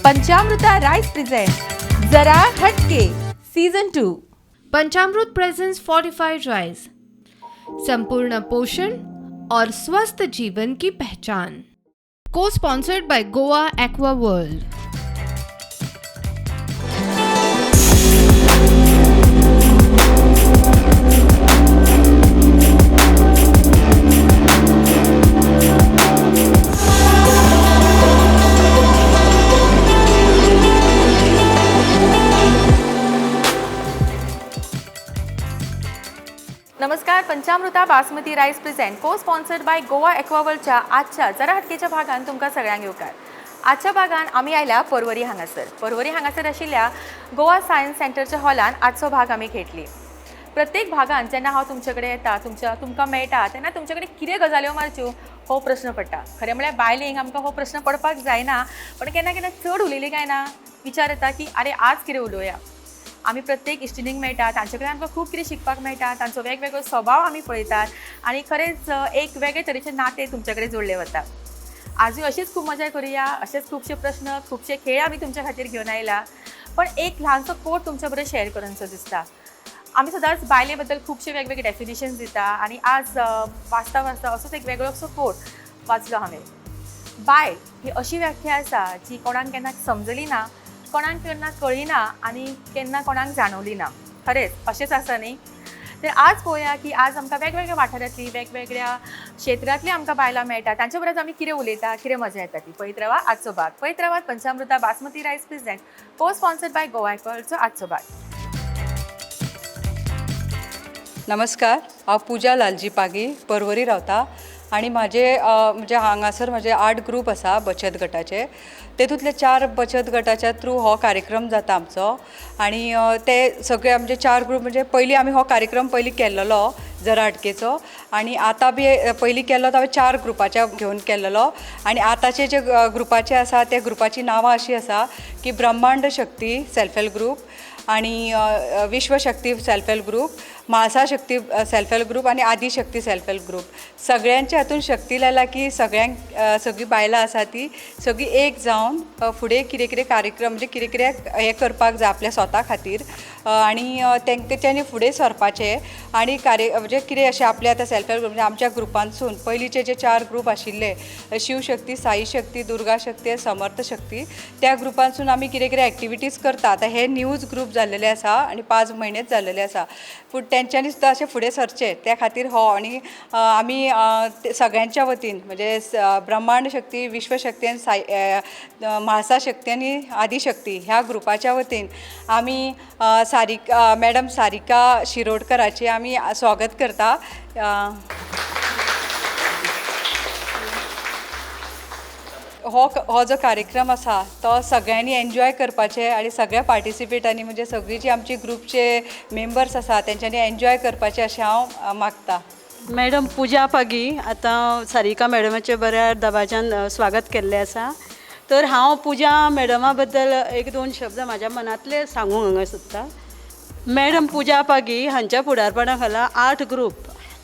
Panchamruta rice present Jara Hatke season 2. Panchamrut presents fortified rice, संपूर्ण पोषण और स्वस्थ जीवन की पहचान। को sponsored by Goa Aqua World. नमस्कार. Panchamruta basmati rice present co sponsored by Goa एक्वावर्ल्डच्या आजच्या जरा हटकेच्या भागान तुमकां सगळ्यांक येवकार. आजच्या भागान आमी आयल्या परवरी हांगासर. परवरी हांगासर आशिल्ल्या गोवा सायन्स सेंटरच्या हॉलान आजचो भाग आमी घेतली. प्रत्येक भागान जेन्ना हांव तुमचे कडेन येता, तुमकां मेळटा तेन्ना तुमचे कडेन कितें गजाल्यो मारच्यो हो प्रस्न पडटा. खरें म्हळ्यार बायलेंक आमकां हो प्रस्न पडपाक जायना, पण केन्ना केन्ना चड उलयली काय ना विचार येता की अरे आज कितें उलोवया. आमी प्रत्येक इश्टिणींक मेळटा, तांचे कडेन आमकां खूब कितें शिकपाक मेळटा. तांचो वेगवेगळो स्वभाव आमी पळयतात आनी खरेंच एक वेगळे तरेचें नातें तुमचे कडेन जोडलें वता. आजूय अशीच खूब मजा करुया. अशेच खुबशे प्रस्न, खुबशे खेळ आमी तुमच्या खातीर घेवन आयला. पण एक ल्हानसो कोट तुमच्या बरोबर शेअर करूनसो दिसता. आमी सदांच बायले बद्दल खुबशे वेगवेगळे डेफिनेशन्स दिता आनी आज वाचता वाचता असोच एक वेगळोसो कोट वाचलो हांवें. बायल ही अशी व्याख्या आसा जी कोणाक केन्ना समजली ना, कोणाक केन्ना कळ्ळी ना आनी केन्ना कोणाक जाणवली ना. खरेंच अशेंच आसा न्ही? तर आज पळोवया की आज आमकां वेगवेगळ्या वाठारांतली, वेगवेगळ्या क्षेत्रांतली आमकां बायलां मेळटा. तांचे बरोबर आमी कितें उलयता, कितें मजा येता ती पळयत रावा आजचो भाग. पळयत रावात Panchamruta basmati rice present co sponsored by Goa एक्वावर्ल्डचो आजचो भाग. नमस्कार, हांव पुजा लालजी पागी, परवरी रावता आनी म्हाजे म्हणजे हांगासर म्हजे 8 ग्रूप आसा बचत गटाचे. तेतूंतले 4 बचत गटाच्या थ्रू हो कार्यक्रम जाता आमचो. आनी ते सगळे आमचे 4 ग्रूप म्हणजे पयलीं आमी हो कार्यक्रम पयलीं केल्लो जरा हटकेचो, आनी आतां बी पयलीं केल्लो तो हांवें 4 ग्रुपाच्या घेवन केल्लो. आनी आतांचे जे ग्रुपाचे आसा ते ग्रुपाची नांवां अशीं आसा की Brahmand Shakti self help group आनी Vishwashakti self help group, Mhalsa Shakti self help group आनी आदिशक्ती सेल्फ हेल्प ग्रूप. सगळ्यांच्या हातून शक्ती लायला की सगळ्यांक सगळीं बायलां आसा ती सगळीं एक जावन फुडें कितें कितें कार्यक्रम म्हणजे कितें कितें हें करपाक जाय आपल्या स्वता खातीर आनी तेंच्यांनी फुडें सरपाचें. आनी कार्य म्हणजे कितें अशें आपल्या आतां सेल्फ हेल्प ग्रूप म्हणजे आमच्या ग्रुपांतसून पयलींचे जे 4 ग्रूप आशिल्ले, शिवशक्ती, साई शक्ती, दुर्गा शक्ती आनी समर्थ शक्ती, त्या ग्रुपांतसून आमी कितें कितें एक्टिविटीज करता. आतां हे न्यूज ग्रूप जाल्लेले आसा आनी 5 म्हयनेच जाल्लेले आसा, पूण तेंच्यांनी सुद्दां अशें फुडें सरचें त्या खातीर हो. आनी आमी सगळ्यांच्या वतीन म्हणजे ब्रह्मांड शक्ती, विश्वशक्ती आनी साई म्हाळसा शक्ती आनी आदिशक्ती ह्या ग्रुपाच्या वतीन आमी सारिका मॅडम सारिका शिरोडकराची आमी स्वागत करता. हो जो कार्यक्रम आसा तो सगळ्यांनी एन्जॉय करपाचें आनी सगळ्या पार्टिसिपेटांनी म्हणजे सगळीं जी आमची ग्रुपचे मेंबर्स आसा तेंच्यांनी एन्जॉय करपाचें अशें हांव मागता. मॅडम पुजा पागी आतां सारिका मॅडमाचें बऱ्या दबाज्यान स्वागत केल्लें आसा. तर हांव पुजा मॅडमा बद्दल 1-2 शब्द म्हाज्या मनांतले सांगूंक हांगा सोदता. मॅडम पुजा पागी हांच्या फुडारपणा खाला 8 ग्रूप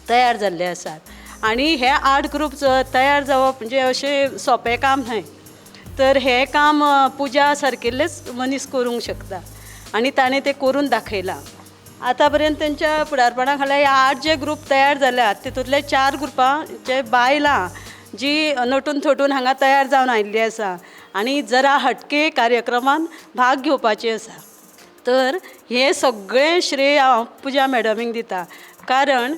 तयार जाल्ले आसात आनी हे 8 ग्रूप तयार जावप म्हणजे अशें सोंपें काम न्हय, तर हें काम पुजा सारकिल्लेच मनीस करूंक शकता आनी ताणें तें करून दाखयलां. आतां पर्यंत तेंच्या फुडारपणा खाला हे 8 जे ग्रूप तयार जाल्यात तितूंतले 4 ग्रुपां जे बायलां जी नटून थटून हांगा तयार जावन आयिल्ली आसा आनी जरा हटके कार्यक्रमान भाग घेवपाची आसा. तर हें सगळें श्रेय हांव पुजा मॅडमीक दिता, कारण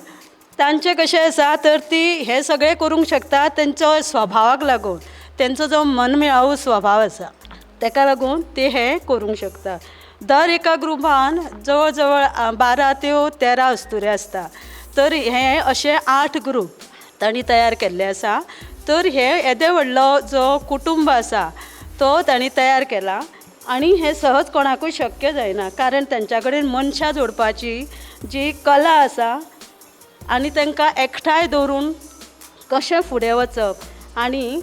तांचें कशें आसा तर ती हें सगळें करूंक शकता तेंचो स्वभावाक लागून, तेंचो जो मनमेळावू स्वभाव आसा तेका लागून ते हें करूंक शकता. दर एका ग्रुपान जवळ जवळ 12 त्यो 13 अस्तुऱ्यो आसता. तर हे अशे 8 ग्रूप तांणी तयार केल्ले आसा. तर हे येदे व्हडलो जो कुटुंब आसा तो तांणी तयार केला आनी हें सहज कोणाकूय शक्य जायना, कारण तेंच्या कडेन मनशां जोडपाची जी कला आसा आनी तांकां एकठांय दवरून कशें फुडें वचप आनी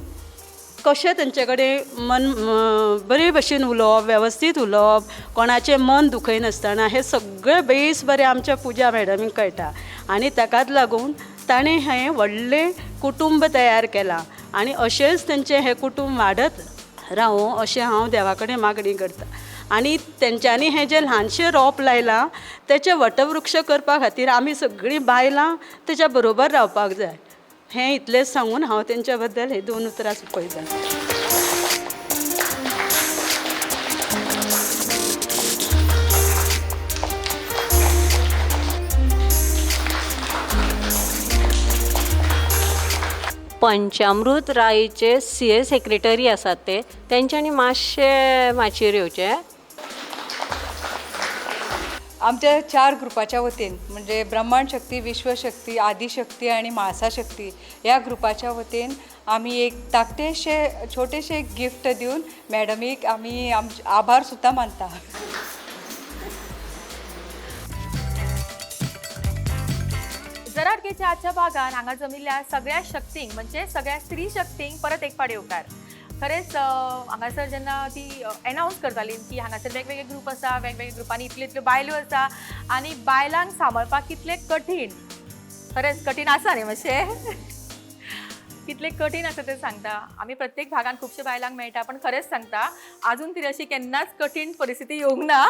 कशें तेंचे कडेन मन बरे भशेन उलोवप, वेवस्थीत उलोवप, कोणाचें मन दुखयनासतना, हें सगळें बेस बरें आमच्या पुजा मॅडमीक कळटा आनी ताकाच लागून ताणें हें व्हडलें कुटुंब तयार केलां आनी अशेंच तेंचें हें कुटुंब वाडत रावूं अशें हांव देवा कडेन मागणी करतां. आनी तेंच्यांनी हें जें ल्हानशें रोंप लायलां तेचें वटवृक्ष करपा खातीर आमी सगळीं बायलां तेच्या बरोबर रावपाक जाय. हें इतलेंच सांगून हांव तेंच्या बद्दल ही दोन उतरां सोंपयतां. पंचामृत रायचे सी ए सेक्रेटरी आसात ते तेंच्यांनी मातशें माचयेर येवचें. आमच्या 4 ग्रुपाच्या वतीन म्हणजे ब्रह्मांड शक्ती, विश्वशक्ती, आदिशक्ती आनी म्हाळसा शक्ती ह्या ग्रुपाच्या वतीन आमी एक धाकटेशें छोटेशें एक गिफ्ट दिवन मॅडमीक आमी आमचे आभार सुद्दां मानता. जरा हटकेच्या आजच्या भागान हांगा जमिल्ल्या सगळ्या शक्तींक म्हणजे सगळ्या स्त्री शक्तींक परत एक फावट येवकार. खरेंच हांगासर जेन्ना ती एनावन्स करताली की हांगासर वेगवेगळे ग्रूप आसा, वेगवेगळे ग्रुपांनी इतल्यो इतल्यो बायलो आसा आनी बायलांक सांबाळपाक कितलें कठीण, खरेंच कठीण आसा न्ही मातशें, कितलें कठीण आसा तें सांगता. आमी प्रत्येक भागान खुबशे बायलांक मेळटा, पण खरेंच सांगता आजून तरी अशी केन्नाच कठीण परिस्थिती येवंक ना.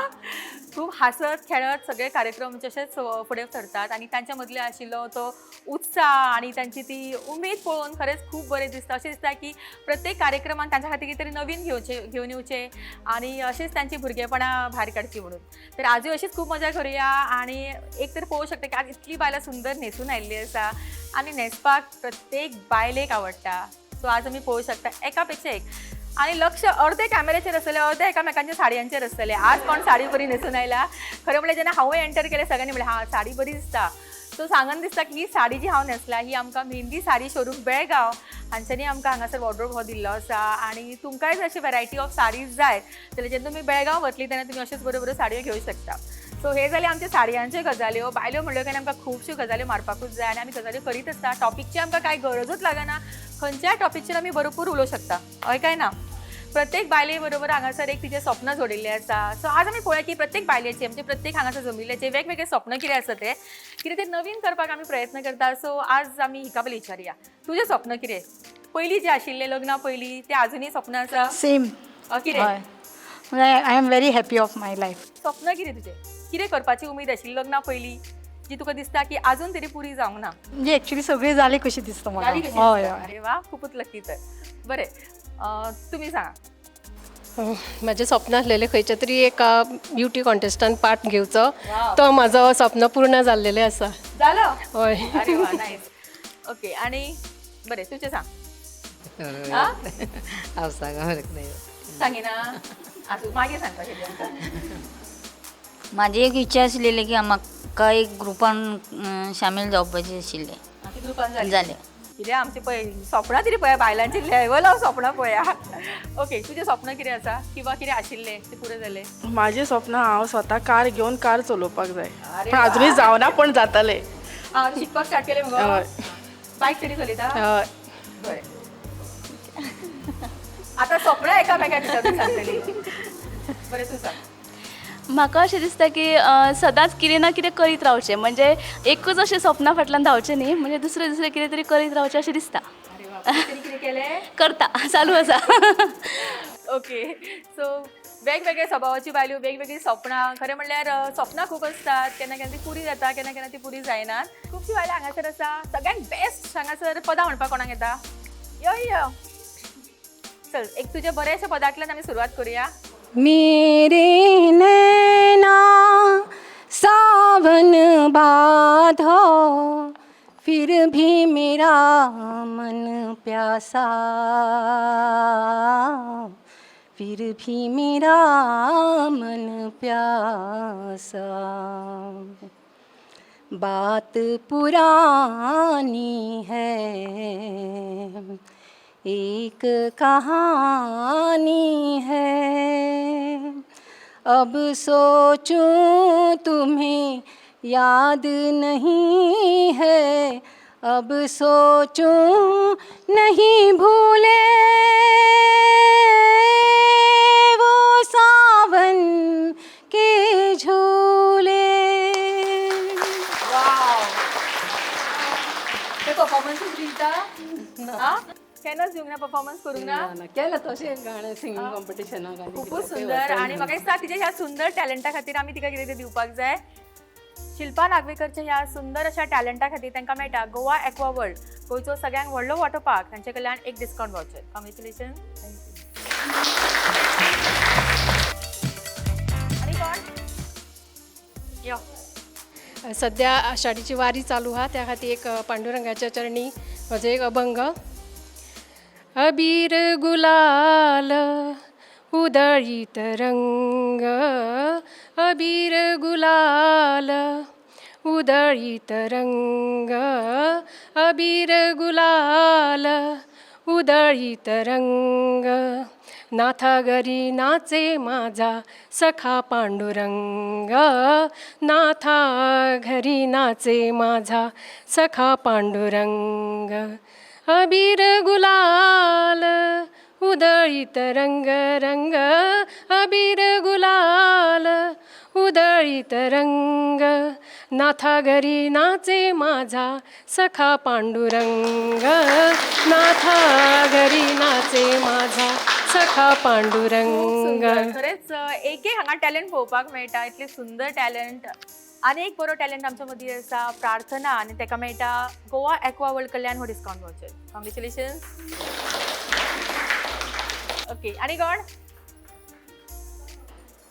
खूब हांसत खेळत सगळे कार्यक्रम तशेंच फुडें सरतात आनी तांच्या मदले आशिल्लो तो उत्साह आनी तांची ती उमेद पळोवन खरेंच खूब बरें दिसता. अशें दिसता की प्रत्येक कार्यक्रमान तांच्या खातीर कितें तरी नवीन घेवन येवचें आनी अशेंच तांची भुरगेपणां भायर काडची म्हणून. तर आजूय अशीच खूब मजा करुया. आनी एक तर पळोवंक शकता की आज इतली बायलां सुंदर न्हेसून आयिल्ली आसा आनी न्हेसपाक प्रत्येक बायलेक आवडटा. सो आज आमी पळोवंक शकता एका पेक्षा एक. आनी लक्ष अर्दे कॅमेऱ्याचेर आसतलें, अर्दे एकामेकांच्या साडयांचेर आसतलें. आज कोण साडी बरी न्हेसून आयला. खरें म्हणल्यार जेन्ना हांवूय एंटर केलें सगळ्यांनी म्हणलें हां साडी बरी दिसता. सो सांगन दिसता की ही साडी जी हांव न्हेसला ही आमकां मेहंदी साडी शोरूम बेळगांव हांच्यांनी आमकां हांगासर वॉर्डरोब हो दिल्लो आसा. आनी तुमकांय जर अशी वेरायटी ऑफ साडीज जाय जाल्यार जेन्ना तुमी बेळगांव वतली तेन्ना तुमी अश्योच बऱ्यो बऱ्यो साडयो घेवंक शकता. सो हे जाले आमचे साडयांच्यो गजाल्यो. बायल्यो म्हणल्यो काय आमकां खुबश्यो गजाल्यो मारपाकूच जाय आनी आमी गजाल्यो करीत आसता. टॉपिकची आमकां कांय गरजूच लागना, खंयच्याय टॉपिकचेर आमी भरपूर उलोवंक शकता, हय काय ना? प्रत्येक बायले बरोबर हांगासर एक तिचें स्वप्न जोडिल्लें आसा. सो आज आमी पळोवया की प्रत्येक बायलेचें म्हणजे प्रत्येक हांगासर जमिल्ल्याचें वेगवेगळे स्वप्न कितें आसा तें कितें तें नवीन करपाक आमी प्रयत्न करता. सो आज आमी हिका पयलीं विचारया, तुजें स्वप्न कितें पयलीं जें आशिल्लें लग्ना पयलीं तें आजुनूय स्वप्न आसा? सेम. कितें हय, I am very happy of my life. स्वप्न कितें तुजें, कितें करपाची उमेद आशिल्ली लग्ना पयलीं जी तुका दिसता की आजून तरी पुरी जावंक ना? म्हणजे एक्चुअली सगळी जाली कशी दिसता म्हाका. जाली कशी हय दिसता? हय. अरे वा, खुबूच लकी तर. बरें, तुमी सांगा. म्हाजें स्वप्न आसलेलें खंयच्या तरी एका ब्युटी कॉन्टेस्टान पार्ट घेवचो, तो म्हाजो स्वप्न पूर्ण जाल्लेलें आसा. जालो? हय. अरे वा, नायस. ओके, आनी बरें तुजें सांग. हांव सांगूंक नाही. सांगिना आसूं, मागीर सांगता कितें आमकां. म्हाजी एक इच्छा आसलेली की म्हाका एक ग्रुपान सामील जावपाचें आशिल्लें. ग्रुपान जालें? जालें. कितें आमचें पळय स्वप्नां तरी पळया, बायलांची लेवल ऑफ स्वप्नां पळया. ओके, तुजें स्वप्न कितें आसा किंवा कितें आशिल्लें तें पुरें जालें? म्हाजें स्वप्न हांव स्वता कार घेवन कार चलोवपाक जाय, अरे पण आजुनूय जावना, पण जातलें. आं, शिकपाक स्टार्ट केलें मगो? हय. बायक तरी चलयता? हय. बरें, आतां स्वप्नां एकामेकाक विचारून सांगतली. बरें, तूं सांग. म्हाका अशें दिसता की सदांच कितें ना कितें करीत रावचें, म्हणजे एकूच अशें सपना फाटल्यान धांवचें न्ही, म्हणजे दुसरें दुसरें कितें तरी करीत रावचें अशें दिसता. अरे वा, तरी कितें केलें? करता, चालू आसा. ओके, सो वेगवेगळ्या स्वभावाची बायलो, वेगवेगळीं स्वप्नां. खरें म्हणल्यार स्वप्नां खूब आसतात, केन्ना केन्ना ती पुरी जाता, केन्ना केन्ना ती पुरी जायनात. खुबशीं बायलां हांगासर आसा. सगळ्यांत बेस्ट हांगासर पदां म्हणपाक कोणाक येता? यो यो, चल एक तुज्या बऱ्याशा पदांतल्यान आमी सुरवात करुया. मेरे नैना सावन बाधो, फिर भी मेरा मन प्यासा, फिर भी मेरा मन प्यासा, बात पुरानी है एक कहानी है, अब सोचूं तुम्हें याद नहीं है, अब सोचूं नहीं भूले वो सावन के झूले. वाव, ते परफॉर्मन्सूच दिता. आं, केन्नाच दिवंक ना, परफॉर्मन्स करूंक ना? ना, केलां तशें गाणें सिंगींग कॉम्पिटिशनाक आनी खूपच कितें तें सुंदर. वचून. आणि म्हाका दिसता तिच्या ह्या सुंदर टॅलंटा खातीर आमी तिका कितें तरी दिवपाक जाय. शिल्पा नागवेकरच्या ह्या सुंदर अशा टॅलंटा खातीर तांकां मेळटा गोवा एक्वा वर्ल्ड, गोंयचो सगळ्यांत व्हडलो वॉटर पार्क, तांचे कडल्यान एक डिस्कावंट वावचर. कॉंग्रेच्युलेशन. आनी कोण यो? सद्या आषाढीची वारी चालू आहा, त्या खातीर एक पांडुरंगाच्या चरणी म्हजो एक अभंग. अबीर गुलाल उदळीत रंग, अबीर गुलाल उदळीत रंग, अबीर गुलाल उदळीत रंग, नाथा घरी नाचे माझा सखा पांडुरंग, नाथा घरी नाचे माझा सखा पांडुरंग, अबीर गुलाल उदळीत रंग रंग, अबीर गुलाल उदळीत रंग, नाथा घरी नाचे माझा सखा पांडुरंग, नाथा घरी नाचे माझा सखा पांडुरंग. सुंदर. खरेंच एक एक हांगा टॅलंट पळोवपाक मेळटा, इतलें सुंदर टॅलंट. आनी एक बरो टॅलंट आमच्या मदीं आसा, प्रार्थना, आनी ताका मेळटा गोवा एक्वा वर्ल्ड कडल्यान हो डिस्कावंट वावचर. कॉंग्रेच्युलेशन. ओके, आनी कोण?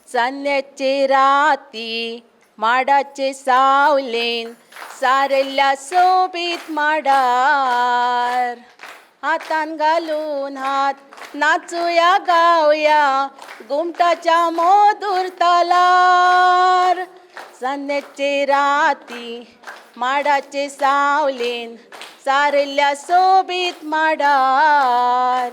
चान्न्याचे राती माडाचे सावलेन सारयल्ल्या सोबीत माडार, हातान घालून हात नाचुया गावया घुमटाच्या मधुर तालार. चान्न्याचे राती माडाचे सावलेन सारयल्ल्या सोबीत माडार,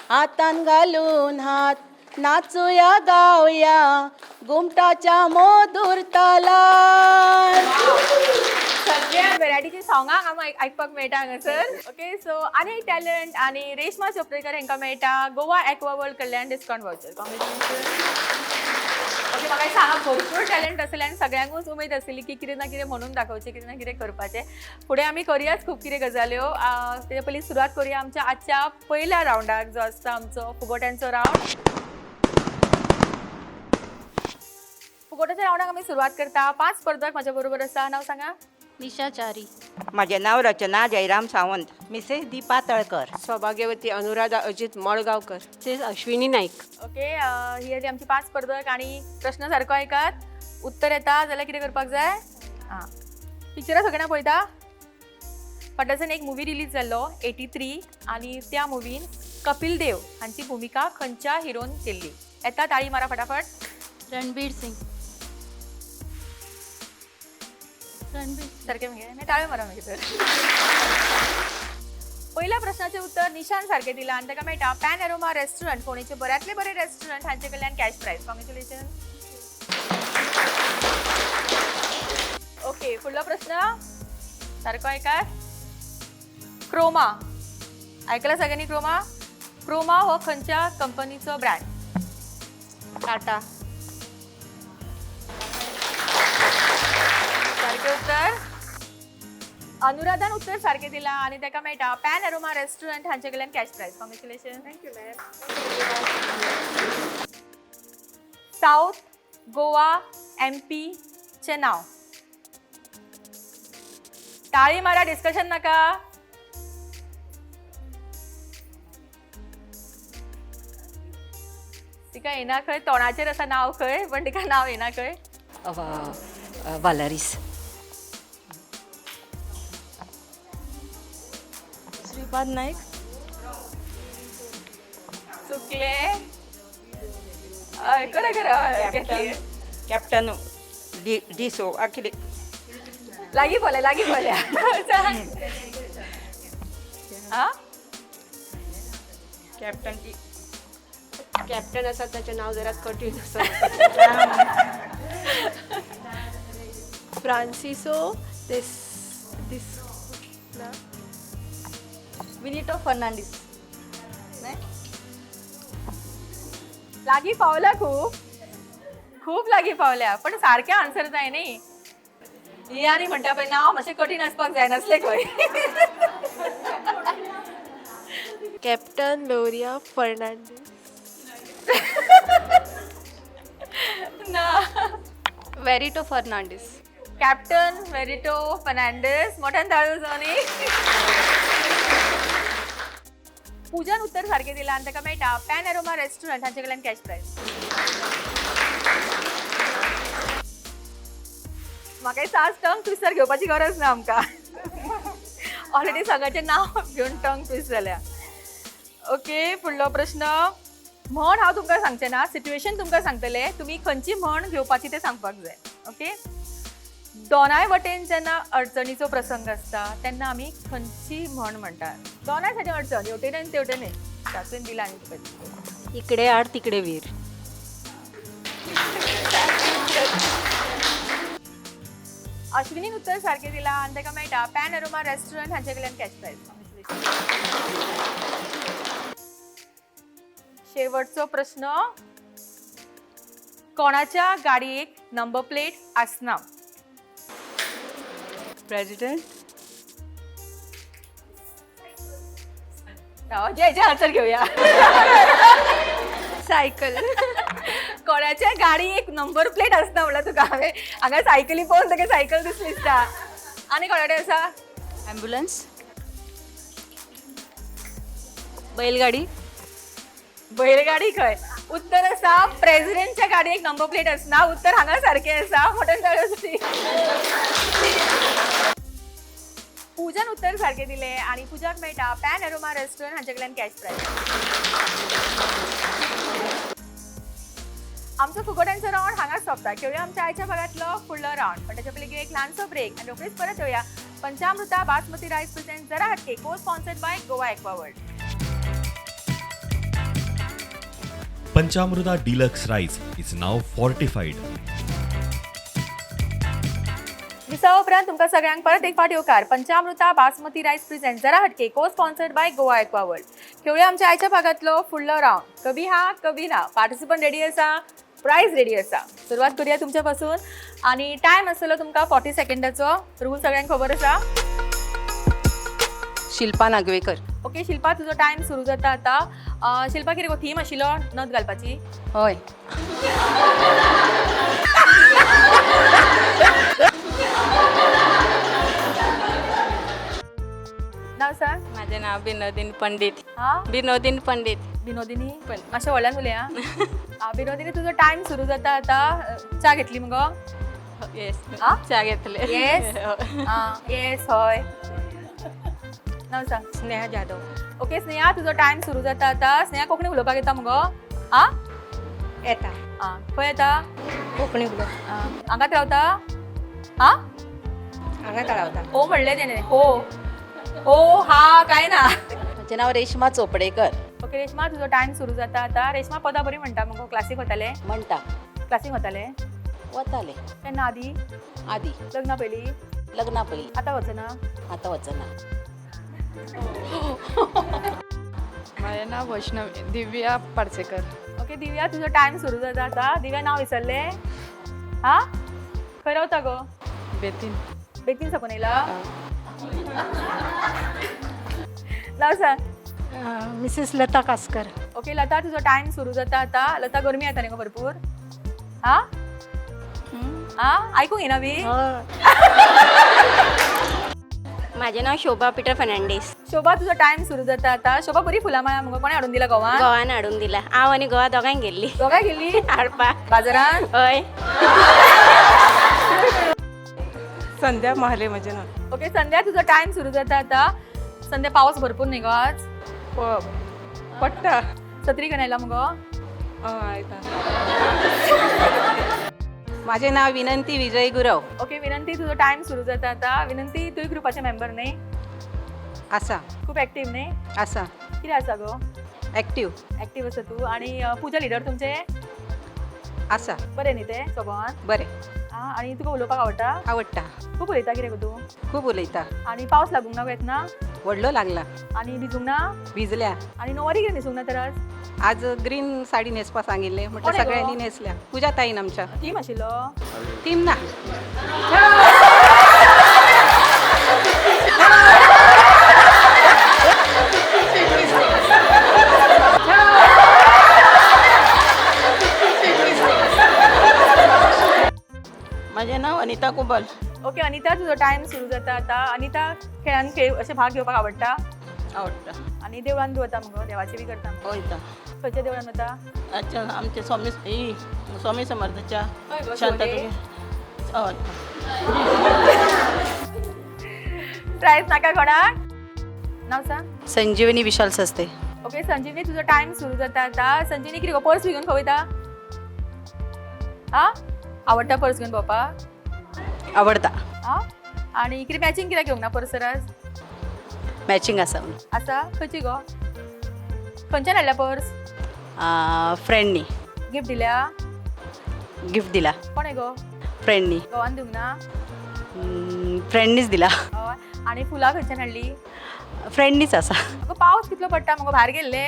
हातान घालून हात नाचुया गावया घुमटाच्या मधुर तालार. सगळ्या वेरायटीची सॉंगां हांगा आयकपाक मेळटा हांगासर. ओके, सो आनी एक टॅलंट, आनी रेश्मा चोपडेकर हांकां मेळटा गोवा एक्वा वर्ल्ड कडल्यान डिस्कावंट वावचर. कॉंग्रेच्युलेशन. ओके, म्हाका दिसता हांगा भरपूर टॅलंट आसले आनी सगळ्यांकूच उमेद आसली की कितें ना कितें म्हणून दाखोवचें, कितें ना कितें करपाचें. फुडें आमी करुयाच खूब कितें गजाल्यो. तेच्या पयलीं सुरवात करुया आमच्या आजच्या पयल्या रावंडाक, जो आसता आमचो फुगोट्यांचो रावंड. फुगोट्याच्या रावंडाक आमी सुरवात करता. 5 स्पर्धक म्हाज्या बरोबर आसा. नांव सांगा. निशा च्यारी. म्हजें नांव रचना जयराम सावंत. मिसेस दीपा तळकर. सौभाग्यवती अनुराधा अजित मडगांवकर. मिसेस अश्विनी नाईक. ओके, ही जाली आमची 5 स्पर्धक. आनी प्रश्न सारको आयकात, उत्तर येता जाल्यार कितें करपाक जाय? आं, पिक्चरां सगळ्यांना पळयता. फाटल्यासान एक मुवी रिलीज जाल्लो 83, आनी त्या मुवीन कपिल देव हांची भुमिका खंयच्या हिरोन केल्ली? येता ताळी मारा फटाफट. रणबीर सिंग. रणबीर. सारकें मगे? नाही, ताळयो मारा मागीर तर. पयल्या प्रश्नाचें उत्तर निशान सारकें दिलां आनी ताका मेळटा पॅन एरोमा रेस्टॉरंट, फोंडेचे बऱ्यांतले बरे रेस्टॉरंट, हांचे कडल्यान कॅश प्रायज. कॉंग्रेच्युलेशन. ओके, फुडलो प्रश्न सारको आयकात. क्रोमा आयकला सगळ्यांनी? क्रोमा, क्रोमा हो खंयच्या कंपनीचो ब्रँड? टाटा. सारकें उत्तर. अनुराधान उत्तर सारकें दिलां आनी ताका मेळटा पॅन एरोमा रेस्टॉरंट हांचे कडल्यान cash prize. Congratulation. Thank you ma'am. South Goa M पीचें नांव. टाळी मारा, डिस्कशन नाका. तिका येना खंय, तोंडाचेर आसा नांव खंय, पण तिका नांव येना खंय. वालारीस. श्रीपाद नाईक. चुकले. हय, करा करा. हय, घेतली. कॅप्टन डिसो कितें? लागीं पावल्या, लागीं पावल्या. आं, कॅप्टन कॅप्टन आसा ताचें नांव जरा कठीण आसा. फ्रांसिसो दिस दिस ना. विनिटो फर्नांडीस. लागीं पावल्या, खूब खूब लागीं पावल्या, पण सारकें आन्सर जाय न्ही. ही आनी म्हणटा पळय नांव मातशें कठीण आसपाक जायनासलें खंय. कॅप्टन लोरिया फर्नांडीस. ना. वेरिटो फर्नांडीस. कॅप्टन वेरिटो फर्नांडीस. मोठ्यान ताळयो जावनी. पूजान उत्तर सारकें दिलां आनी ताका मेळटा पॅन एरोमा रेस्टॉरंट हांचे कडल्यान कॅश प्रायज. म्हाका दिसता आज टंग ट्विस्टर घेवपाची गरज ना आमकां, ऑलरेडी सगळ्याचें नांव घेवन टंग ट्विस्ट जाल्या. ओके, फुडलो प्रश्न. म्हण हांव तुमकां सांगचें ना, सिट्युएशन तुमकां सांगतलें, तुमी खंयची म्हण घेवपाची तें सांगपाक जाय. ओके, दोनाय वटेन जेन्ना अडचणीचो प्रसंग आसता तेन्ना आमी खंयची म्हण म्हणटात? दोनाय सायडीन अडचण, हेवटेन आनी तेवटेन. तातून दिला आनी तुका इकडे आड तिकडे वीर. अश्विनीन उत्तर सारकें दिलां आनी ताका मेळटा पॅन एरोमा रेस्टॉरंट हांचे कडल्यान कॅश प्रायज. शेवटचो प्रश्न. कोणाच्या गाडयेक नंबर प्लेट आसना? प्रेजिडेंट. जे आन्सर घेवया. सायकल. कोणाच्या गाडयेक नंबर प्लेट आसना म्हणल्यार तुका हांवें हांगा सायकली पळोवन तुका सायकल दिसली दिसता. आनी कोणा कडेन आसा? ॲम्ब्युलन्स. बैलगाडी. बैलगाडी खंय? उत्तर आसा प्रेजिडेंटच्या गाडयेक नंबर प्लेट आसना. उत्तर हांगा सारकें आसा. मोठ्यान ताळयो जावनी. पूजान उत्तर सारकें दिलें आनी पूजाक मेळटा पॅन एरोमा रेस्टॉरंट हांचे कडल्यान कॅश प्रायज. आमचो फुगोट्यांचो रावंड हांगाच सोंपता. खेळुया आमच्या आयच्या भागांतलो फुडलो रावंड, पण ताच्या पयलीं घेवया एक ल्हानसो ब्रेक आनी रोखडीच परत येवया. पंचामृता बासमती रायस प्रेझेंट जरा हटके co sponsored by Goa Aquaworld. Panchamruta deluxe rice is now fortified. दिसा उपरांत तुमकां सगळ्यांक परत एक फावट येवकार. पंचामृता बासमती रायस प्रेझेंट जरा हटके co sponsored by Goa Aquaworld. खेळुया आमच्या आयच्या भागांतलो फुडलो रावंड. कभी हा कभी ना. पार्टिसिपंट रेडी आसा, प्रायज रेडी आसा. सुरवात करूया तुमच्या पासून आनी टायम आसतलो तुमकां 40 सेकंडाचो. रूल सगळ्यांक खबर आसा. शिल्पा नागवेकर. ओके शिल्पा, तुजो टायम सुरू जाता आतां. शिल्पा, कितें गो थीम आशिल्लो नथ घालपाची? हय. नाव सांग. माझे नाव विनोदिनी पंडित. हा, विनोदिनी पंडित. विनोदिनी पण मातशें व्हडल्यान उलया. विनोदिनी, तुजो टायम सुरू जाता आतां. च्या घेतली मुगो? येस, च्या घेतले. येस येस. हय. नाव सांग. स्नेहा जाधव. ओके स्नेहा, तुजो टायम सुरू जाता आतां. स्नेहा, कोंकणी उलोवपाक येता मुगो? आ येता. आ खंय येता? कोंकणी उलोवप. हांगात रावता? आ हांगात रावता. हो म्हणलें तेणें. हो हो हा काय ना. म्हजें नांव रेश्मा चोपडेकर. ओके रेश्मा, तुजो टायम सुरू जाता आतां. रेश्मा, पदां बरी म्हणटा मुगो? क्लासीक वतालें? म्हणटा. क्लासीक वतालें? वतालें. केन्ना? आदी? आदी. लग्ना पयलीं? लग्ना पयलीं. आतां वचना? आतां वचना. म्हाजें नांव वैष्णवी दिव्या पार्सेकर. ओके दिव्या, तुजो टायम सुरू जाता आतां. दिव्या, नांव विसरलें? हा, खंय रावता गो? बेतीन. बेतीन साकून येयला? नाव सांग. मिसेस लता कासकर. ओके लता, तुजो टायम सुरू जाता आतां. लता, गरमी येता न्ही गो भरपूर? हा आ आयकूंक येना बी? माझे नाव शोभा पीटर फर्नांडीस. शोभा, तुजो टायम सुरू जाता आतां. शोभा, बरी फुलां माळा मुगो, कोणें हाडून दिला गोवान? गोवान हाडून दिला. हांव आनी गोवा दोगांय गेल्ली. दोगांय गेल्ली हाडपाक बाजारान? हय. संध्या महाले म्हजें नांव. ओके संध्या, तुजो टायम सुरू जाता आतां. संध्या, पावस भरपूर न्ही गो आज? पडटा. सत्री घेवन आयला मुगो? हय आयता. म्हाजें नांव विनंती विजय गुरव. ओके विनंती, तुजो टायम सुरू जाता आतां. विनंती, तूंय ग्रुपाचे मेंबर न्ही? आसा. खूब एक्टीव न्ही? आसा. कितें आसा गो? एक्टीव. एक्टीव आसा तूं. आनी पुजा लिडर तुमचे? आसा. बरें न्ही तें स्वभावान? बरें. आनी तुका उलोवपाक आवडटा? आवडटा. खूब उलयता कितें गो तूं? खूब उलयता. आनी पावस लागूंक ना गो येतना? व्हडलो लागला. आनी भिजूंक ना? भिजल्या. आनी णववारी कितें न्हेसूंक ना तर आज? आज ग्रीन साडी न्हेसपा सांगिल्लें म्हटल्यार कोणें गो? सगळ्यांनी न्हेसल्या. पुजा ताईन आमच्या. थीम आशिल्लो? थीम ना. अनिता कुबल. ओके अनिता, तुजो टायम सुरू जाता आता. अनिता, खेळान खेळ अशें भाग घेवपाक आवडटा? आवडटा. आनी देवळान बी वता मुगो? देवाचें बी करता मुगो? वयता. खंयच्या देवळान वता? अच्छा, आमचे स्वामी, ही स्वामी समर्थाच्या. हय गो. शांतादुर्गे. हय. प्रायज नाका कोणाक. नाव सांग. संजीवनी विशाल सस्ते. ओके संजीवनी, तुजो टायम सुरू जाता आता. संजीवनी, कितें गो, पर्स बी घेवन खंय वयता? आ, आवडटा पर्स घेवन भोंवपाक? आवडता. आ, आनी कितें मॅचिंग कित्याक घेवंक ना पर्सर आज? मॅचिंग आसा. आसा? खंयची गो, खंयच्यान हाडल्या पर्स? फ्रेंडनी. गिफ्ट दिल्या? गिफ्ट दिला. कोणे गो? फ्रेंडनी. घोवान दिवंक ना? फ्रेंडनीच दिला. हय. आनी फुलां खंयच्यान हाडली? फ्रेंडनीच आसा. अगो, पावस कितलो पडटा मुगो, भायर गेल्ले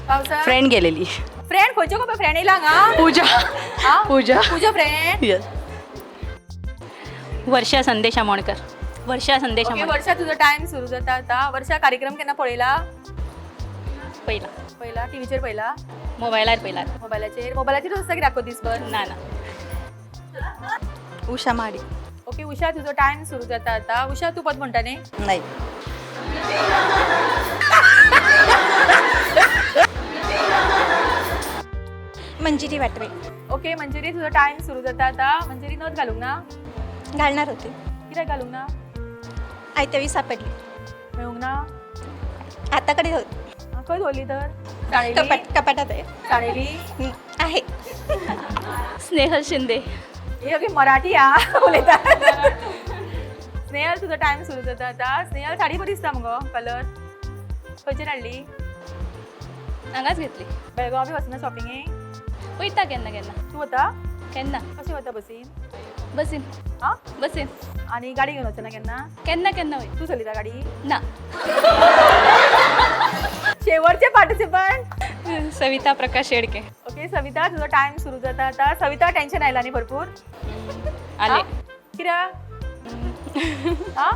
पावसात? फ्रेंड गेलेली. फ्रेंड खंयच्यो गो? फ्रेंड येयला हांगा? पूजा. आ? पूजा. पूजा फ्रेंड. येस. वर्षा संदेश आमोणकर. वर्षा संदेश ओके. आमोणकर. वर्षा, तुजो टायम सुरू जाता आता. वर्षा, कार्यक्रम केन्ना पळयला? पयला. पळयला? टिवीचेर पळयला? मोबायलार पयला. मोबायलाचेर. मोबायलाचेर आसता कित्याक दिसभर? ना ना. उषा माडी. ओके उषा, तुजो टायम सुरू जाता आता. उषा, तूं पद म्हणटा न्ही? नाही. मंजिरी वाटवे. ओके मंजिरी, तुजो टायम सुरू जाता आता. मंजिरी, नथ घालूंक ना? घालणार होते. कित्याक घालूंक ना? आयत्यावेळी सापडली. मेळूंक ना? हाताकडे होत. खंय दवरली तर? साणेली? कपाट, कपाटात आहे. साणेली? आहे. स्नेहल शिंदे. ही सगळी मराठी आ उलयता. स्नेहल, तुजो टायम सुरू जाता आता. स्नेहल, साडी बरी दिसता मुगो, कलर खंयच्यान हाडली? हांगाच घेतली. बेळगांव बी वचना शॉपिंगेक? वयता केन्ना केन्ना. तूं वता? केन्ना. कशें वता, बसीन? बसीन. आं? बसीन. आनी गाडी घेवन वचना केन्ना? केन्ना केन्ना वयता. तूं चलयता गाडी? ना. शेवटचे पार्टिसिपंट. सविता प्रकाश शेडके. ओके सविता, तुजो टायम सुरू जाता आता. सविता, टेन्शन आयला न्ही भरपूर? आले. कित्याक? आं,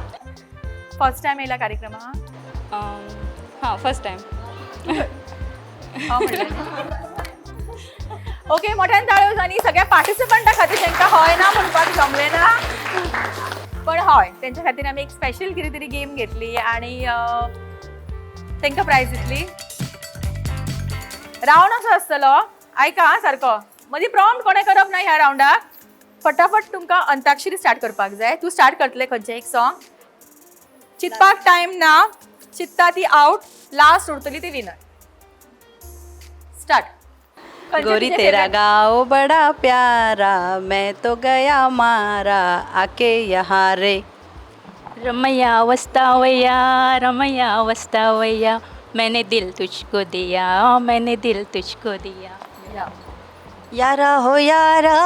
फर्स्ट टायम येयला कार्यक्रमाक? हां, फर्स्ट टायम. ओके, मोठ्यान ताळयो आनी सगळ्या पार्टिसिपंटा खातीर, तांकां हय ना म्हणपाक जमलें ना, पण हय, तेंच्या खातीर आमी एक स्पेशल कितें तरी गेम घेतली आनी तांकां प्रायज दितली. रावंड असो आसतलो, आयका आं सारको, मदीं प्रॉम्प्ट कोणें करप ना. ह्या रावंडाक फटाफट तुमकां अंताक्षरी स्टार्ट करपाक जाय. तूं स्टार्ट करतलें खंयचें एक सॉंग. चिंतपाक टायम ना. चिंत्ता ती आवट, लास्ट उरतली ती विनर. स्टार्ट. गोरी तेरा गाँव बड़ा प्यारा, मैं तो गया मारा आके यहाँ रे. रमैया वस्तावैया, रमैया वस्तावैया, मैंने दिल तुझको दिया, मैंने दिल तुझको दिया. यारा हो यारा,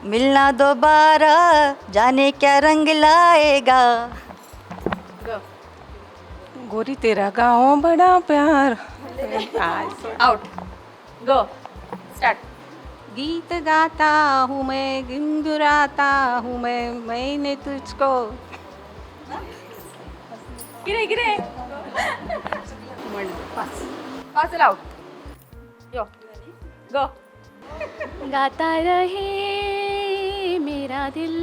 मिलना दोबारा, जाने क्या रंग लाएगा. गोरी तेरा गाँव बड़ा प्यार. आउट. गो, स्टार्ट. गीत गाता हूँ मैं, गुनगुनाता हूँ मैं, मैंने तुझको. कितें कितें? पास. आउट. यो, गो. गाता रहे मेरा दिल,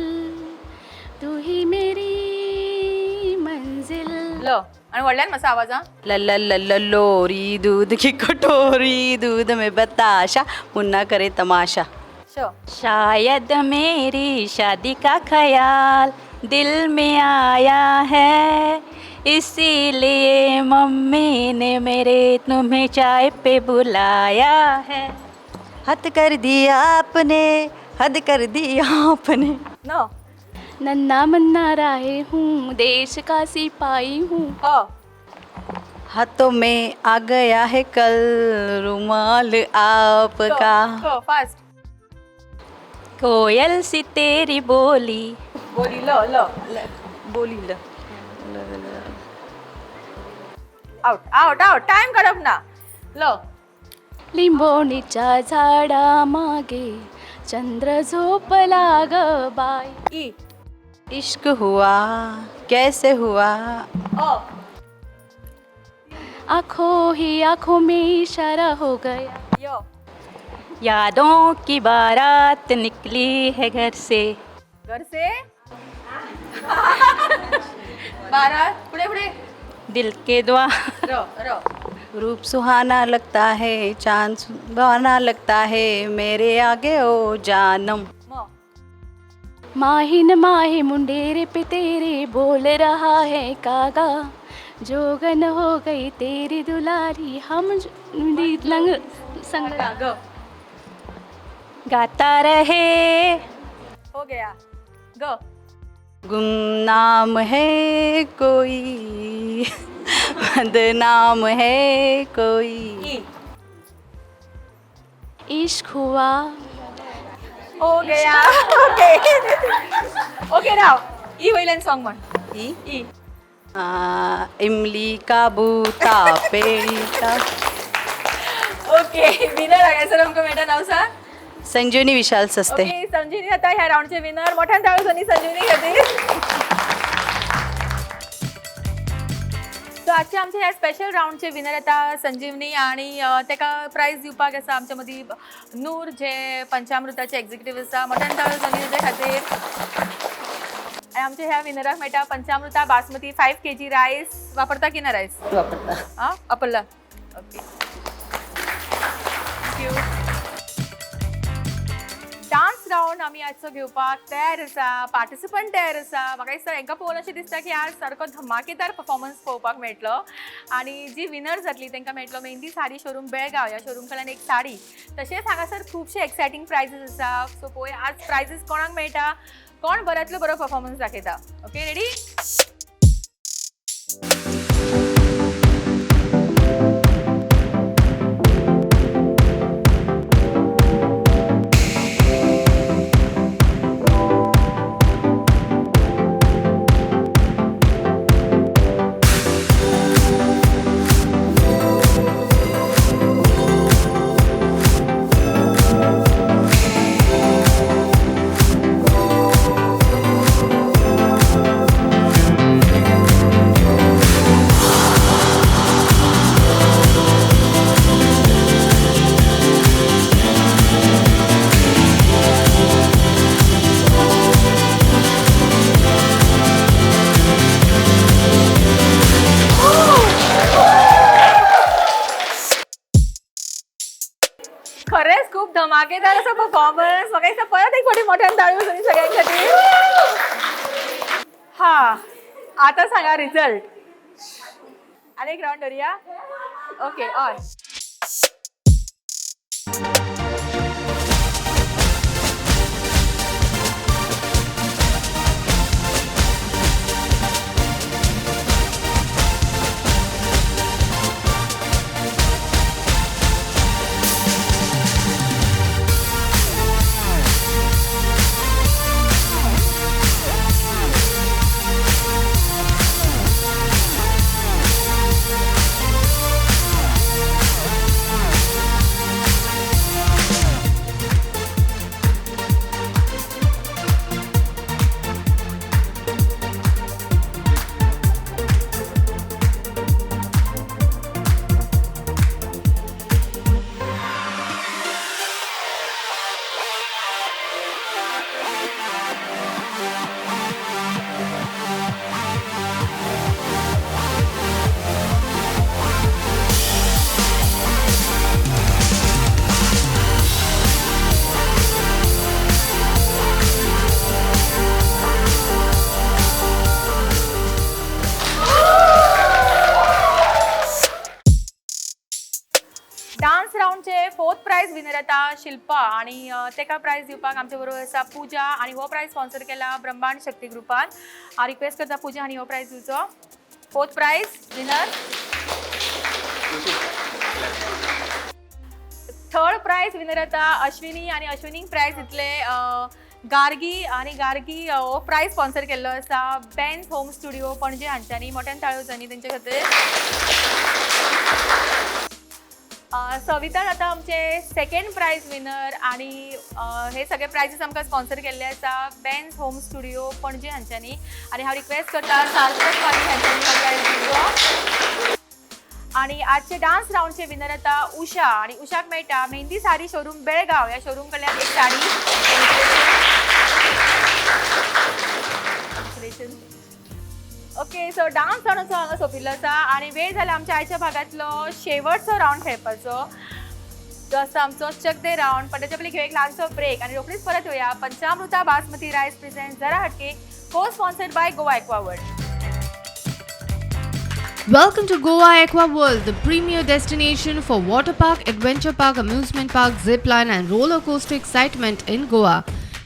तू ही मेरी मंजिल. ल, आणि व्हडल्यान मातसो आवाज हा. ल ल ल ल लोरी, दूध की कटोरी, दूध में बताशा, मुन्ना करे तमाशा. श. शायद मेरी शादी का ख्याल दिल में आया है, इसीलिए मम्मी ने मेरे तुम्हें चाय पे बुलाया है. हद कर दिया आपने, हद कर दिया आपने. न. नन्ना मन्ना राय हूँ, देश का सिपाही हूँ. अ. हाथों में आ गया है कल रुमाल आपका. क, फास्ट. कोयल सी तेरी बोली. बोली. ल ल. बोली. ल. Out, out, out. टायम काडप ना. ल. लिंबोणीच्या झाडा मागे चंद्र झोपला ग बाई. ई. इश्क हुआ कैसे हुआ. अ. आँखों ही आँखों में इशारा हो गया. य. यादों की बारात निकली है घर से. घर से 12 पुढे पुढे. दिल के द्वार. र र. रूप सुहाना लगता है, चांद सुहाना लगता है, मेरे आगे ओ जानम. म. माहिन माही मुंडेरे पे तेरे बोल रहा है कागा, जोगन हो गई तेरी दुलारी, हम लंग संग ग. गाता रहे. हो गया. ग. गुमनाम है कोई, बदनाम है कोई. ई. इश्क हुआ. हो गया. ओके ओके, राव. ई वयल्यान सॉंग म्हण. ई. ई. इमली का बूटा पेड़ी का. ओके, विनर हांगासर आमकां मेळटा. नांव सांग. संजीवनी विशाल सस्ते. ओके, संजीवनी जाता ह्या रावंडचे विनर. मोठ्यान ताळयो जावनी संजीवनी खातीर. सो आजचे आमचे ह्या स्पेशल रावंडचे विनर येता संजीवनी आणि ताका प्रायज दिवपाक आसा आमच्या मदीं नूर, जे पंचामृताचे एक्झिक्युटीव आसा. मोठ्यान ताळयो जावनी ताच्या खातीर. आनी आमच्या ह्या विनराक मेळटा पंचामृता बासमती 5 kg rice. वापरता की ना रायस? वापरता. आं, वापरला. Okay, thank you. Dance round आमी आजचो घेवपाक तयार आसा. पार्टिसिपंट तयार आसा. म्हाका दिसता हांकां पळोवन अशें दिसता की आज सारको धमाकेदार परफॉर्मन्स पळोवपाक मेळटलो आनी जी विनर जातली तांकां मेळटलो मेहंदी साडी शोरूम बेळगांव ह्या शोरूम कडल्यान एक साडी. तशेंच हांगासर खुबशे एक्सायटींग प्रायजीस आसा. सो पळोवया आज प्रायजीस कोणाक मेळटा, कोण बऱ्यांतलो बरो परफॉर्मन्स दाखयता. Okay, ready. खरेंच खूप धमाकेदार असो परफॉर्मन्स. म्हाका दिसता परत एक फावटी मोठ्यान ताळयो जावनी सगळ्यां खातीर. हा, आता सांगा रिझल्ट. आनी एक रावंड धरुया. Okay, on. Dance रावंडचे fourth prize winner येता शिल्पा आणि ताका प्रायज दिवपाक आमचे बरोबर आसा पूजा आणि हो प्रायज स्पॉन्सर केला ब्रह्मांड शक्ती ग्रुपान. हांव रिक्वेस्ट करता पूजा आनी हो प्रायज दिवचो. Fourth prize winner. Third prize winner येता अश्विनी आणि अश्विनीक प्रायज दितले गार्गी आणि गार्गी हो प्रायज स्पॉन्सर केल्लो आसा बेन्स होम स्टुडिओ पणजे हांच्यांनी. मोठ्यान ताळयो जावनी तेंचे खातीर. सविता जाता आमचे सेकंड प्रायज विनर आणि हे सगळे प्रायजीस आमकां स्पॉन्सर केल्ले आसा बेन्स होम स्टुडिओ पणजे हांच्यांनी आनी हांव रिक्वेस्ट करता सार्थक वाणी हांच्यांनी हो प्रायज दिवचो. आणि आजचे डान्स रावंडचे विनर येता उषा आणि उषाक मेळटा मेहंदी साडी शोरूम बेळगांव ह्या शोरूम कडल्यान एक साडी. ओके, सो डान्स रावंडाचो हांगा सोंपिल्लो आसा आनी वेळ जाला आमच्या आयच्या भागांतलो शेवटचो रावंड खेळपाचो, जो आसा आमचो चक दे रावंड. पण त्याच्या पयलीं घेवया एक ल्हानसो ब्रेक आनी रोखडीच परत येवया. पंचामृता बासमती रायस प्रेझेंट जरा हटके, co sponsored by Goa Aqua World. Welcome to Goa Aqua World, the premier destination for water park, adventure park, amusement park, zip line and roller coaster excitement in Goa.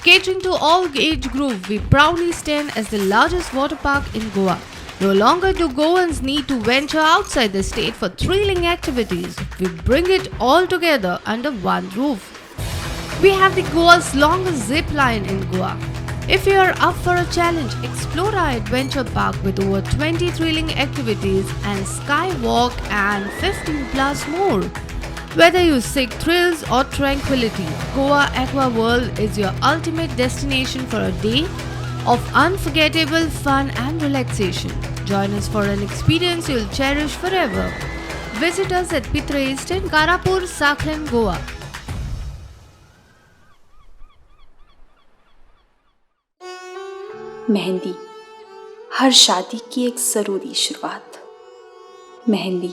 Catering to all age group, we proudly stand as the largest water park in Goa. No longer do Goans need to venture outside the state for thrilling activities. We bring it all together under one roof. We have the Goa's longest zip line in Goa. If you are up for a challenge, explore our adventure park with over 20 thrilling activities and skywalk and 15 plus more. Whether you seek thrills or tranquility, Goa Aqua World is your ultimate destination for a day of unforgettable fun and relaxation. Join us for an experience you'll cherish forever. Visit us at Pitre Estate, Karapur, Sakhlim, Goa. Mehndi हर शादी की एक ज़रूरी शुरुआत, मेहंदी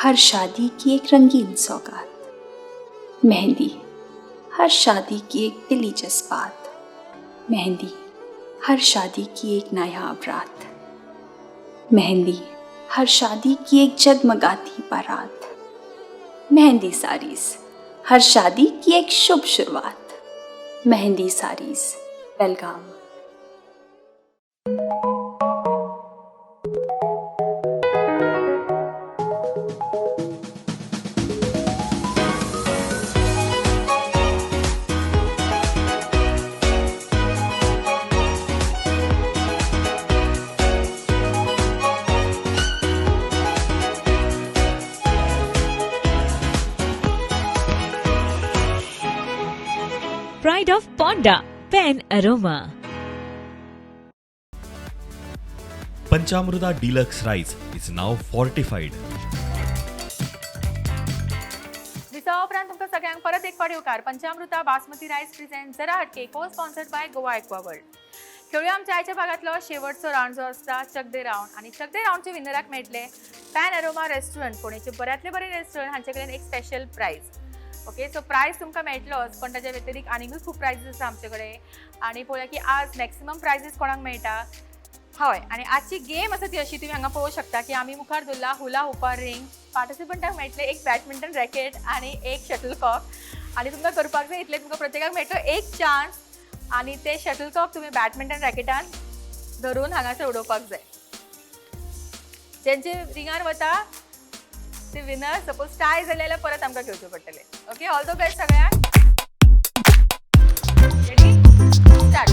हर शादी की एक रंगीन सौगात, मेहंदी हर शादी की एक दिली जज्बात, मेहंदी हर शादी की एक नायाब रात, मेहंदी हर शादी की एक जगमगाती बारात, मेहंदी साड़ीज हर शादी की एक शुभ शुरुआत, Mehndi saris, Belgaum. Pride of Ponda, Pen Aroma. Panchamruta Deluxe Rice is now fortified. दिसा उपरांत तुमकां सगळ्यांक परत एक फावट येवकार. पंचामृता बासमती रायस प्रेझेंट जरा हटके, co sponsored by Goa Aqua World. खेळूया आमच्या आयच्या भागांतलो शेवटचो रावंड जो आसता चक दे रावंड. आनी चक दे रावंडचे विनराक मेळटले पॅन अरोमा रेस्टॉरंट, पुणेचे बऱ्यांतले बरे रेस्टॉरंट, हांचे कडेन एक special prize. Okay, so prize तुमकां मेळटलोच, पण ताच्या व्यतिरिक्त आनीकूय खूब प्रायजीस आसा आमचे कडेन. आनी पळोवया की आज मॅक्सिमम प्रायजीस कोणाक मेळटा. हय, आनी आजची गेम आसा ती अशी, तुमी हांगा पळोवंक शकता की आमी मुखार दवरला हुला हुपार रिंग. पार्टिसिपंटाक मेळटले एक बॅडमिंटन रॅकेट आनी एक शटलकॉक. आनी तुमकां करपाक जाय इतलें, तुमकां प्रत्येकाक मेळटलो एक चान्स आनी ते शटलकॉक तुमी बॅडमिंटन रॅकेटान धरून हांगासर उडोवपाक जाय. जेंचे रिंगार वता ते विनर. सपोज टाय जाले जाल्यार परत आमकां घेवचे पडटले. ओके, ऑल the best सगळ्यांक. Ready, start.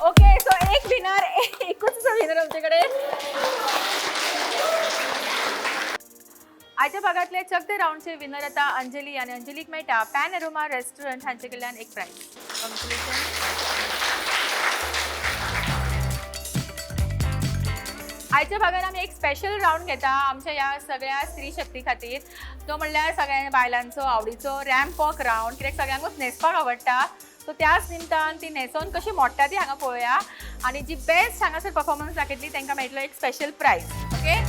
Okay, so एक विनर, एकूच विनर आमचे कडेन. आयच्या भागांतले चक दे रावंडचे विनर आता अंजली, आनी अंजलीक मेळटा पॅन अरोमा रेस्टॉरंट हांचे कडल्यान एक प्रायज. कॉंग्रेच्युलेशन. आयच्या भागान आमी एक स्पेशल रावंड घेता आमच्या ह्या सगळ्या स्त्री शक्ती खातीर. तो म्हणल्यार सगळ्या बायलांचो आवडीचो रॅम्प वॉक रावंड, कित्याक सगळ्यांकूच न्हेसपाक आवडटा. सो त्याच निमतान ती न्हेसोवन कशी मोडटा ती हांगा पळोवया आनी जी बेस्ट हांगासर परफॉर्मन्स दाखयतली तांकां मेळटलो एक स्पेशल प्रायज. ओके,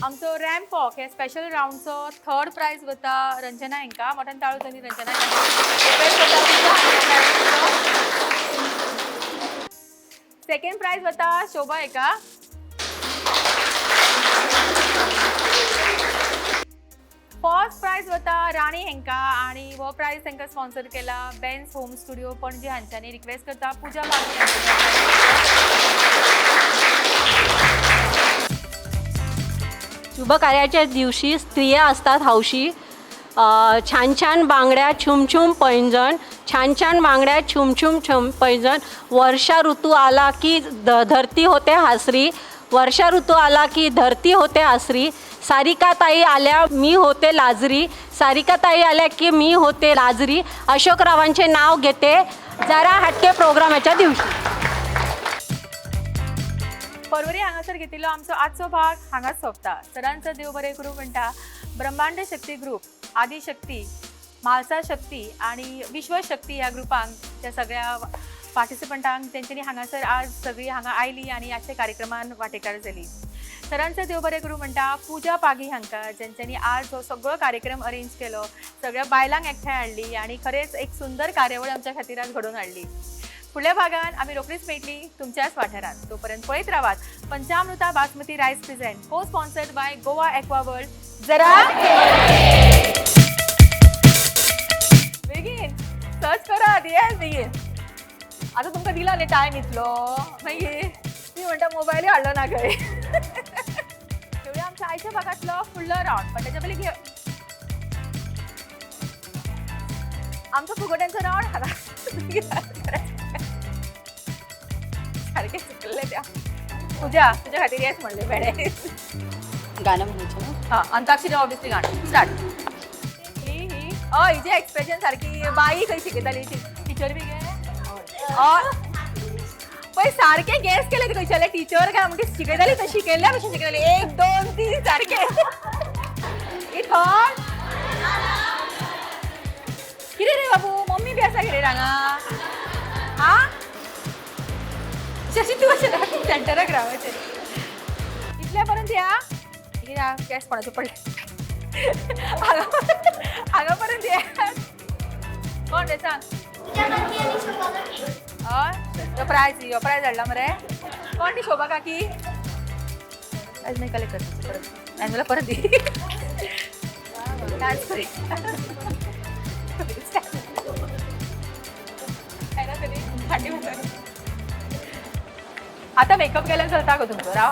आमचो रॅम्प वॉक हे स्पेशल रावंडचो थर्ड प्रायज वता रंजना हांकां. मोठ्यान ताळो जाली रंजना. सेकंड प्रायज वता शोभा हाका. फर्स्ट प्रायज वता राणी हांकां आनी हो प्रायज तांकां स्पॉन्सर केला बेन्स होम स्टुडिओ पणजे हांच्यांनी. रिक्वेस्ट करता पुजा पागी. शुभकार्याच्या दिवशी स्त्रिया असतात हौशी. छान छान बांगड्या छुमछुम पैंजण, छान छान बांगड्या छुमछुम छुम पैंजण. वर्षा ऋतू आला की धरती होते हासरी, वर्षा ऋतू आला की धरती होते हासरी. सारिका ताई आल्या मी होते लाजरी, सारिका ताई आल्या की मी होते लाजरी. अशोकरावांचे नाव घेते जरा हटके प्रोग्रामाच्या दिवशी. पर्वरी हांगासर घेतिल्लो आमचो आजचो भाग हांगाच सोंपता. सरांचो देव बरें करूं म्हणटा. ब्रह्मांड शक्ती ग्रूप, आदिशक्ती, म्हालसा शक्ती आनी विश्वशक्ती ह्या ग्रुपांक त्या सगळ्या पार्टिसिपंटांक तेंच्यांनी हांगासर आज सगळीं हांगा आयली आनी आजच्या कार्यक्रमान वांटेकार जाली. सरांचो देव बरें करूं म्हणटा पुजा पागी हांकां, जेंच्यांनी आज हो सगळो कार्यक्रम अरेंज केलो, सगळ्या बायलांक एकठांय हाडली आनी खरेंच एक सुंदर कार्यावळ आमच्या खातीर आज घडोवन हाडली. फुडल्या भागान आमी रोखडीच मेळटली तुमच्याच वाठारांत. तोपर्यंत पळयत रावात Panchamruta basmati rice present co sponsored by Goa aqua world. जरा बेगीन सर्च करात, येस बेगीन. आतां तुमकां दिला न्ही टायम इतलो, मागीर ती म्हणटा मोबायलूय हाडलो ना खंय. तेवढ्या आमच्या आयच्या भागांतलो फुडलो रावंड, पण त्याच्या पयलीं आमचो फुगोट्यांचो रावंड हांगा सारकें चुकल्लें त्या. पूजा तुज्या खातीर येस म्हणलें बेडे. गाणं म्हणायचें ना? हां, अंताक्षरी ऑब्वियसली गाणं स्टार्ट. ही ही हय, हिजें एक्सप्रेशन सारकी बाई खंय शिकयताली टिचर बी गे. हय पळय सारकें गॅस केलें खंयच्याले टिचर काय म्हणजे शिकयताली तशी शिकयल्ल्या भशेन शिकयताली. 1 2 3 सारकें. ही थर्ड कितें रे बाबू, मम्मी बी आसा कितें हांगा? आं शशी तूं अशें सेंटराक रावाचें इतल्या पर्यंत या कित्याक गॅस कोणाचें पडलें हांगा पर्यंत या. कोण रे सांग? हय यो प्रायज, यो प्रायज हाडला मरे. कोण ती शोभा काकी? प्रायज मागीर कलेक्ट करता परत, आनी जाल्यार परत दी. डान्स करी फाटी. आतां मेकअप केल्यार चलता गो तुमचो? राव.